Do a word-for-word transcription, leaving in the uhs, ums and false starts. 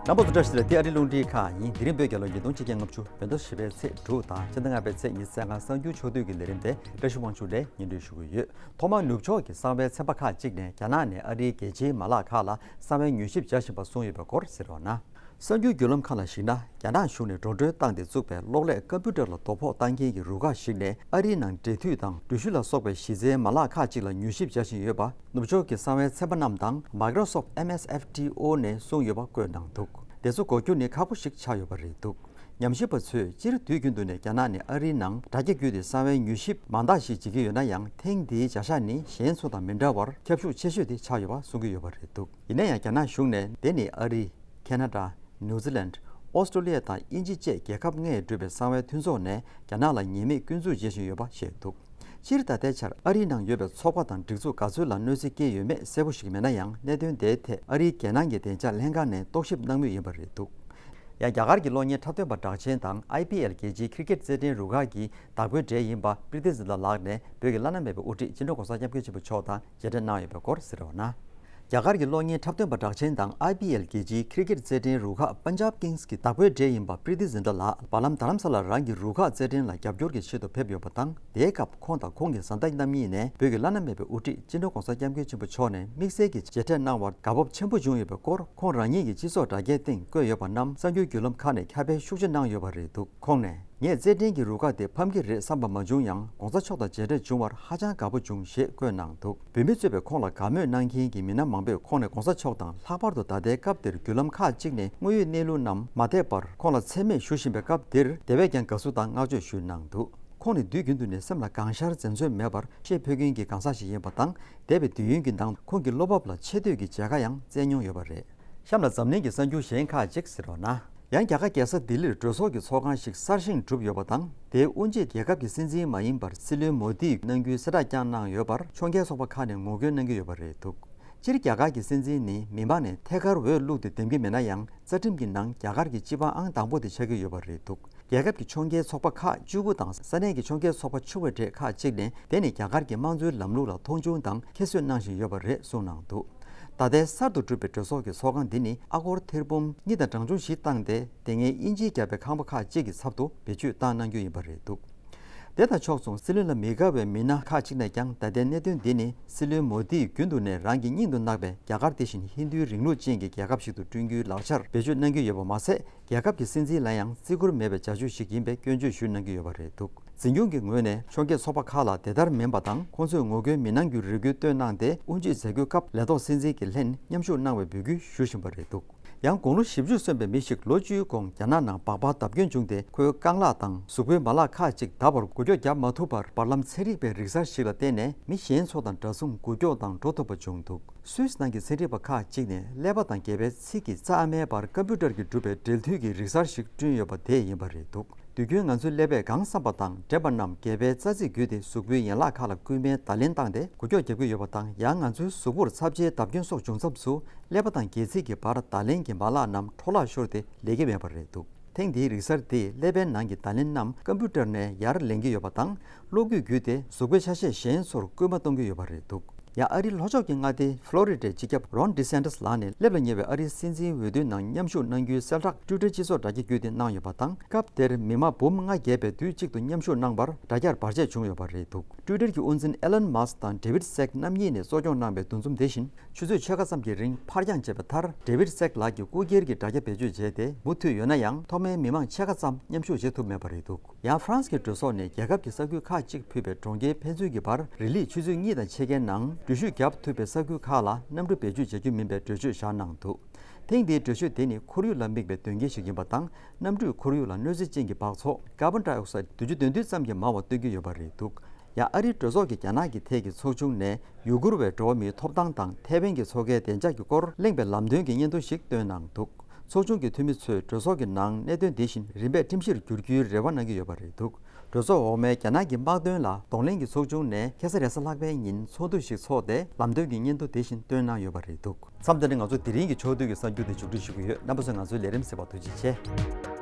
རྣམ་པ་ཚོ་བཀྲ་ཤིས་བདེ་ལེགས། འདི་ཨ་རིའི་རླུང་འཕྲིན་ཁང་ཡིན། དེ་རིང་བོད་རྒྱལ་ལོ་ཉིས་སྟོང་ཆིག་བརྒྱ་ལྔ་བཅུ་བོད་ཟླ་བཞི་པའི་ཚེས་དྲུག་དང་ཕྱི་ཟླ་ལྔ་པའི་ཚེས་ཉི་ཤུ་རྩ་ལྔ་གསར་འགྱུར་ཕྱོགས་བསྡུས་ཀྱི་ལས་རིམ་དེ་བཀྲ་ཤིས་དབང་ཕྱུག་ལས་སྙན་སྒྲོན་ཞུ་གི་ཡོད། ཐོག་མར་ནུབ་ཕྱོགས་ཀྱི་གསང་བའི་ཚན་པ་ཁག་ཅིག་ནས་རྒྱ་ནག་ནས་ཨ་རིའི་རྒྱལ་སྤྱིའི་མ་ལག་ཁག་ལ་གསང་བའི་མྱུལ་ཞིབ་བྱ་བཞིན་པ་གསུངས་ཡོད་པའི་སྐོར་གཟིགས་རོགས་གནང་། གསར་འགྱུར་བརྒྱུད་ལམ་ཁག་ལ་གཞིགས་ན། རྒྱ་ནག་གཞུང་ནས་འགྲོ་གྲོན་བཏང་སྟེ་བཙུགས་པའི་གློག་ཀླད་ཀམ་པུ་ཊར་ལ་དོ་ཕོག་བཏང་མཁན་གྱི་རུ་ཁག་ཞིག་ནས་ཨ་རིའི་ནང་འབྲེལ་མཐུད་དང་འགྲུལ་བཞུད་ལ་སོགས་པའི་གཞི་རྩའི་མ་ལག་ཁག་ཅིག་ལ་མྱུལ་ཞིབ་བྱ་བཞིན་ཡོད་པ་ནུབ་ཕྱོགས་ཀྱི་གསང་བའི་ཚན་པ་རྣམས་དང་Microsoft M S F T O ནས་གསུངས་ཡོད་པ་བཀོད་གནང་འདུག་དེ་ཚོ་གོ་རྒྱུ་ནི་ཁག་པོ་ཞིག་ཆགས་ཡོད་པ་རེད་འདུག་ཉམས་ཞིབ་པ་ཚོས་སྤྱིར་དུས་རྒྱུན་དུ་ནས་རྒྱ་ནག་ནས་ཨ་རིའི་ནང་དྲ་རྒྱ་བརྒྱུད་དེ་གསང་བའི་མྱུལ་ཞིབ་མང་དག་ཞིག་བྱེད་ཀྱི་ཡོད་ན་ཡང་། ཐེངས་འདིའི་བྱ་གཞག་ནི་གཞན་ཚོ་དང་མི་འདྲ་བར་ཁྱབ་ཤུགས་ཆེ་ཤོས་དེ་ཆགས་ཡོད་པ་གསུང་གི་ཡོད་པ་རེད་འདུག་ཡིན་ན་ཡང་རྒྱ་ནག་གཞུང་ནས་དེ་ནི་ཨ་རི། ཁེ་ན་ཌ། ནིའུ་ཛི་ལན། ཨོ་སི་ཀྲོ་ལི་ཡ་དང་དབྱིན་ཇི་བཅས་རྒྱལ་ཁབ་ལྔས་གྲུབ་པའི་གསང་བའི་མཐུན་ཚོགས་ནས་རྒྱ་ནག་ལ་ཉེས་མེད་སྐྱོན་འཛུགས་བྱེད་བཞིན་ཡོད་པ་བཤད་འདུག་སྤྱིར་ད་ལྟའི་ཆར་ཨ་རིའི་ནང་ཡོད་པའི་ཚོགས་པ་དང་སྒྲིག་འཛུགས་ག་ཚོད་ལ་གནོད་འཚེ་སྐྱེལ་ཡོད་མེད་གསལ་པོ་ཞིག་མེད་ན་ཡང་། གནད་དོན་དེའི་ཐད་ཨ་རིའི་རྒྱལ་ནང་གི་བདེ་འཇགས་ལྷན་ཁང་ནས་རྟོག་ཞིབ་གནང་མུས་ཡིན་པ་རེད་འདུག་ཡང་རྒྱ་གར་གྱི་གློག་བརྙན་འཁྲབ་སྟོན་པ་གྲགས་ཅན་དང་ཨའི་པི་ཨེལ་རྒྱལ་སྤྱིའི་ཁི་རི་ཀེད་རྩེད་འགྲན་རུ་ཁག་གི་བདག་པོའི་གྲས་ཡིན་པ་པྲི་ཏི་ཛིན་ཏ་ལགས་ནས་བོད་ཀྱི་བླ་ན་མེད་པའི་དབུ་ཁྲིད་སྤྱི་ནོར་༸གོང་ས་༸སྐྱབས་མགོན་ཆེན་པོ་མཆོག་དང་མཇལ་འཕྲད་གནང་ཡོད་པའི་སྐོར་གཟིགས་རོགས་གནང་། རྒྱ་གར་གྱི་གློག་བརྙན་འཁྲབ་སྟོན་པ་གྲགས་ཅན་དང་ཨའི་པི་ཨེལ་རྒྱལ་སྤྱིའི་ཁི་རི་ཀེད་རྩེད་འགྲན་རུ་ཁག་པན་ཇབ་ཀིང་སི་གི་བདག་པོའི་གྲས་ཡིན་པ་པྲི་ཏི་ཛིན་ཏ་ལགས་བར་ལམ་རྡ་རམ་ས་ལར་རང་གི་རུ་ཁག་རྩེད་འགྲན་ལ་རྒྱབ་སྐྱོར་གྱི་ཆེད་དུ་ཕེབས་ཡོད་པ་དང་། དེའི་སྐབས་ཁོང་དང་ཁོང་གི་བཟའ་ཟླ་རྣམ་གཉིས་ནས་བོད་ཀྱི་བླ་ན་མེད་པའི་དབུ་ཁྲིད་སྤྱི་ནོར་༸གོང་ས་༸སྐྱབས་མགོན་ཆེན་པོ་མཆོག་ནས་དམིགས་བསལ་གྱི་མཇལ་འཕྲད་གནང་བར་དགའ་སྤོབས་ཆེན་པོ་བྱུང་ཡོད་པའི་སྐོར་ཁོང་རང་ཉིད་ཀྱི་སྤྱི་ཚོགས་དྲ་རྒྱའི་སྟེང་བཀོད་ཡོད་པ་རྣམས་གསར་འགྱུར་བརྒྱུད་ལམ་ཁག་ནས་ཁྱབ་སྤེལ་ཤུགས་ཆེ་གནང་ཡོད་པ་རེད་འདུག་ཁོང་ནས། ངས་རྩེད་འགྲན་གྱི་རུ་ཁག་དེ་ཕམ་གྱི་རེད་བསམ་པ་མ་བྱུང་ཡང་། ༸གོང་ས་མཆོག་དང་མཇལ་འཕྲད་བྱུང་བར་ཧ་ཅང་དགའ་པོ་བྱུང་ཞེས་བཀོད་གནང་འདུག་བོད་མི་གཙོས་པའི་ཁོང་ལ་དགའ་མོས་གནང་མཁན་གྱི་མི་སྣ་མང་པོས་ཁོང་ནས་༸གོང་ས་མཆོག་དང་། ལྷག་པར་དུ་ད་ལྟའི་སྐབས་འདིར་བརྒྱུད་ལམ་ཁག་ཅིག་ནས་དངོས་ཡོད་གནས་ལུགས་རྣམས་མ་བསྡད་པར་ཁོང་ལ་མཚན་སྨད་ཞུ་བཞིན་པའི་སྐབས་འདིར་དེ་བས་ཀྱང་དགའ་བསུ་དང་བསྔགས་བརྗོད་ཞུས་གནང་འདུག་ཁོང་ནི་དུས་རྒྱུན་དུ་ནས་སེམས་ལ་གང་ཤར་འཛེམ་ཟོན་མེད་པར་བཤད་ཕོད་མཁན་གྱི་གང་ཟག་ཞིག་ཡིན་པ་དང་། འདས་པའི་དུས་ཡུན་གྱི་ནང་ཁོང་གི་བློ་སྤོབས་ལ་ཆེ་བསྟོད་ཀྱི་མཇལ་ཁ་ཡང་བསྩལ་མྱོང་ཡོད་པ་རེད། གཤམ་ལ་འཛམ་གླིང་གི་གསར་འགྱུར་གཞན་ཁག་ཅིག་གཟིགས་རོགས་གནང་། ཡང་རྒྱ་གར་རྒྱལ་ས་ལྡི་ལིར་གྲོས་ཚོགས་ཀྱི་ཚོགས་ཁང་ཞིག་གསར་བཞེངས་གྲུབ་ཡོད་པ་དང་། དེའི་དབུ་འབྱེད་རྒྱལ་ཁབ་ཀྱི་སྲིད་འཛིན་མ་ཡིན་པར་སྲིད་བློན་མོ་དིས་གནང་རྒྱུའི་གསལ་བསྒྲགས་ཀྱང་གནང་ཡོད་པར་ཕྱོགས་འགལ་ཚོགས་པ་ཁག་ནས་ངོ་རྒོལ་གནང་གི་ཡོད་པ་རེད་འདུག་སྤྱིར་རྒྱ་གར་གྱི་སྲིད་འཛིན་ནི་མི་མང་ནས་ཐད་ཀར་འོས་བླུགས་ཏེ་འདེམས་ཀྱི་མེད་ན་ཡང་། རྩ་ཁྲིམས་ཀྱི་ནང་རྒྱ་གར་གྱི་སྤྱི་པ་ཨང་དང་པོ་དེ་ཆགས་ཀྱི་ཡོད་པ་རེད་འདུག་རྒྱལ་ཁབ་ཀྱི་ཕྱོགས་འགལ་ཚོགས་པ་ཁག་བཅུ་དགུ་དང་ས་གནས་ཀྱི་ཕྱོགས་འགལ་ཚོགས་པ་ཆུང་བའི་གྲས་ཁག་ཅིག་ནས་དེ་ནི་རྒྱ་གར་གྱི་དམངས་གཙོའི་ལམ་ལུགས་ལ་མཐོང་ཆུང་དང་ཁྱད་གསོད་གནང་བཞིན་ཡོད་པ་རེད་གསུངས་གནང་འདུག་ད་ལྟའི་གསར་དུ་གྲུབ་པའི་གྲོས་ཚོགས་ཀྱི་ཚོགས་ཁང་འདི་ནི་ཨ་སྒོར་ཐེར་འབུམ་གཉིས་དང་གྲངས་ཆུང་བཞི་བཏང་སྟེ། དེ་སྔའི་དབྱིན་ཇིས་བརྒྱབ་པའི་ཁང་པ་ཁག་ཅིག་གི་ཚབ་ཏུ་བེད་སྤྱོད་བཏང་གནང་རྒྱུ་ཡིན་པ་རེད་འདུག་དེ་དང་ཕྱོགས་མཚུངས་སྲིད་བློན་ལ་མི་དགའ་བའི་མི་སྣ་ཁག་ཅིག་ནས་ཀྱང་ད་ལྟའི་གནད་དོན་འདི་ནི་སྲིད་བློན་མོ་དིས་རྒྱུན་དུ་ནས་རང་གི་སྙིང་དུ་བརྣག་པའི་རྒྱ་གར་དེ་བཞིན་ཧིན་རྡུའི་རིང་ལུགས་ཅན་གྱི་རྒྱལ་ཁབ་ཞིག་ཏུ་བསྐྲུན་རྒྱུའི་ལག་ཆར་བེད་སྤྱོད་གནང་གི་ཡོད་པ་མ་ཟད། རྒྱལ་ཁབ་ཀྱི་སྲིད་འཛིན་ལ་ཡང་བརྩི་བཀུར་མེད་པའི་བྱ་སྤྱོད་ཞིག་ཡིན་པའི་སྐྱོན་བརྗོད་ཞུས་གནང་གི་ཡོད་པ་རེད་འདུག་འཛིན་སྐྱོང་གི་ངོས་ནས་ཕྱོགས་འགལ་ཚོགས་པ་ཁག་ལ་དེ་ལྟར་མིན་པ་དང་། ཁོང་ཚོས་ངོ་རྒོལ་མི་གནང་རྒྱུའི་རེ་སྐུལ་བཏོན་གནང་སྟེ། དབུ་འབྱེད་མཛད་སྒོའི་སྐབས་ལས་ཐོག་སྲིད་འཛིན་གྱི་ལྷན་མཉམ་ཞུགས་གནང་བའི་འབོད་སྐུལ་ཞུ་བཞིན་པ་རེད་འདུག་ཡང་དགུང་ལོ་བཞི་བཅུ་སོན་པའི་མི་ཞིག་ལོ་བཅུའི་གོང་རྒྱ་ནག་ནང་སྦག་སྦག་བརྡབ་སྐྱོན་བྱུང་སྟེ། ཁོའི་རྐང་ལག་དང་གཟུགས་པོའི་མ་ལག་ཁག་ཅིག་དག་པར་འགུལ་སྐྱོད་བརྒྱབ་མ་ཐུབ་པར། བར་ལམ་ཚན་རིག་པའི་རིག་གསར་ཞིག་ལ་བརྟེན་ནས། མི་གཞན་ཚོ་དང་འདྲ་མཚུངས་འགུལ་སྐྱོད་དང་འགྲོ་ཐུབ་པ་བྱུང་འདུག་སུད་སི་ནང་གི་ཚན་རིག་པ་ཁག་ཅིག་ནས་ཀླད་པ་དང་སྒལ་པའི་ཚིགས་ཀྱི་རྩ་ཨ་མའི་བར་ཀམ་པུ་ཊར་གྱིས་གྲུབ་པའི་འབྲེལ་མཐུད་ཀྱི་རིག་གསར་ཞིག་བསྐྲུན་ཡོད་པ་དེ་ཡིན་པ་རེད་འདུག་དུས་རྒྱུན་ང་ཚོའི་ཀླད་པས་གང་བསམ་པ་དང་འདྲེན་པ་རྣམས་སྒལ་པའི་རྩ་ཚིགས་བརྒྱུད་དེ་གཟུགས་པོའི་ཡན་ལག་ཁག་ལ་སྐུལ་མའི་བརྡ་ལན་བཏང་སྟེ་འགུལ་སྐྱོད་རྒྱག་གི་ཡོད་པ་དང་། ཡང་ང་ཚོའི་གཟུགས་པོར་ཚབས་ཆེའི་བརྡབ་སྐྱོན་སོགས་བྱུང་མཚམས་སུ། ཀླད་པ་དང་སྒལ་ཚིགས་ཀྱི་བར་བརྡ་ལན་གྱི་མ་ལག་རྣམས་འཕྲོ་བརླག་ཤོར་ཏེ་ལས་ཀྱི་མེད་པ་རེད་འདུག་ཐེངས་འདིའི་རིག་གསར་དེས་ཀླད་པའི་ནང་གི་བརྡ་ལན་རྣམས་ཀམ་པུ་ཊར་ནས་ཡར་ལེན་གྱི་ཡོད་པ་དང་། གློག་སྐུད་བརྒྱུད་དེ་གཟུགས་པོའི་ཆ་ཤས་གཞན་ཚོར་སྐུལ་མ་གཏོང་གི་ཡོད་པ་རེད་འདུག་ཡང་ཨ་རིའི་ལྷོ་ཕྱོགས་ཀྱི་མངའ་སྡེ་ཕློ་རི་ཌའི་སྤྱི་ཁྱབ་རོན་ཌི་སན་ཏིས་ལགས་ནས་སླེབས་ལ་ཉེ་བའི་ཨ་རིའི་སྲིད་འཛིན་འོས་བསྡུའི་ནང་མཉམ་ཞུགས་གནང་རྒྱུའི་གསལ་བསྒྲགས་ཊུའི་ཊར་སྤྱི་ཚོགས་དྲ་རྒྱ་བརྒྱུད་དེ་གནང་ཡོད་པ་དང་། སྐབས་དེར་མི་མང་འབུམ་ལྔ་བརྒལ་བས་དུས་གཅིག་ཏུ་མཉམ་ཞུགས་གནང་བར་དྲ་རྒྱར་བར་ཆད་བྱུང་ཡོད་པ་རེད་འདུག་ཊུའི་ཊར་གྱི་དབུ་འཛིན་ཨེ་ལན་མཱ་སི་ཀི་དང་ཌེ་བིད་སེག་རྣམ་གཉིས་ནས་གཙོ་སྐྱོང་གནང་བའི་འདུ་འཛོམས་དེ་བཞིན་ཆུ་ཚོད་ཕྱེད་ཀ་ཙམ་གྱི་རིང་ཕར་འགྱངས་བྱས་པའི་མཐར། ཌེ་བིད་སེག་ལགས་ཀྱིས་སྐུ་སྒེར་གྱི་དྲ་རྒྱ་བེད་སྤྱོད་བྱས་ཏེ་མུ་མཐུད་ཡོད་ན་ཡང་། ཐོག་མའི་མི་མང་ཕྱེད་ཀ་ཙམ་མཉམ་ཞུགས་བྱེད་ཐུབ་མེད་པ་རེད་འདུག་ཡང་ཧྥ་རན་སི་གི་གྲོས་ཚོགས་ནས་རྒྱལ་ཁབ་ཀྱི་ས་ཁུལ་ཁག་ཅིག་ཕུད་པའི་གྲོང་ཁྱེར་ཕན་ཚུན་གྱི་བར་རི་ལིས་ཆུ་ཚོད་གཉིས་དང་ཕྱེད་ཀའི་ནང་འགྲུལ་བཞུད་བརྒྱབ་ཐུབ་པའི་ས་ཁུལ་ཁག་ལ་གནམ་གྲུ་བེད་སྤྱོད་བྱ་རྒྱུ་མིན་པའི་གྲོས་ཆོད་བཞག་གནང་འདུག་ཐེངས་འདིའི་གྲོས་ཆོད་དེ་ནི་ཁོར་ཡུག་ལ་དམིགས་པའི་དོན་རྐྱེན་ཞིག་ཡིན་པ་དང་། གནམ་གྲུས་ཁོར་ཡུག་ལ་གནོད་འཚེ་ཅན་གྱི་འབག་བཙོག་ཀར་བོན་ཌའི་ཨོག་སའིཌ་བདུན་ཅུ་དོན་བདུན་ཙམ་གྱིས་མང་བ་སྟོན་གྱི་ཡོད་པ་རེད་འདུག་ཡང་ཨ་རིའི་གྲོས་ཚོགས་ཀྱིས་རྒྱ་ནག་གི་ཐད་ཀྱི་ཚོགས་ཆུང་ནས་ཡུ་གུར་བའི་འགྲོ་བ་མིའི་ཐོབ་ཐང་དང་ཐའེ་ཝན་གྱི་མཚོ་ཁའི་བདེ་འཇགས་ཀྱི་སྐོར་གླེང་བའི་ལམ་སྟོན་གྱི་སྙན་ཐོ་ཞིག་བཏོན་གནང་འདུག་ཚོགས་ཆུང་གི་འཐུས་མི་ཚོས་གྲོས་ཚོགས་ཀྱི་ནང་གནད་དོན་འདི་བཞིན་རིམ་པས་ཁྲིམས་གཞིར་འགྱུར་རྒྱུའི་རེ་བ་གནང་གི་ཡོད་པ་རེད་འདུག་གྲོས་ཚོགས་འོག་མའི་རྒྱ་ནག་གི་དམག་དོན་ལ་གདོང་ལེན་གྱི་ཚོགས་ཆུང་ནས་ཁ་སང་རེས་གཟའ་ལྷག་པའི་ཉིན་ཚོགས་འདུ་ཞིག་འཚོགས་ཏེ། ལམ་སྟོན་གྱི་སྙན་ཐོ་དེ་བཞིན་བཏོན་གནང་ཡོད་པ་རེད་འདུག་མཚམས་འདི་ནས་ང་ཚོ་དེ་རིང་གི་ཕྱོགས་བསྡུས་ཀྱི་གསར་འགྱུར་དེ་མཇུག་སྒྲིལ་ཞུ་གི་ཡོད། རྣམ་པ་ཚོས་ང་ཚོའི་ལས་རིམ་གཟིགས་པར་ཐུགས་རྗེ་ཆེ།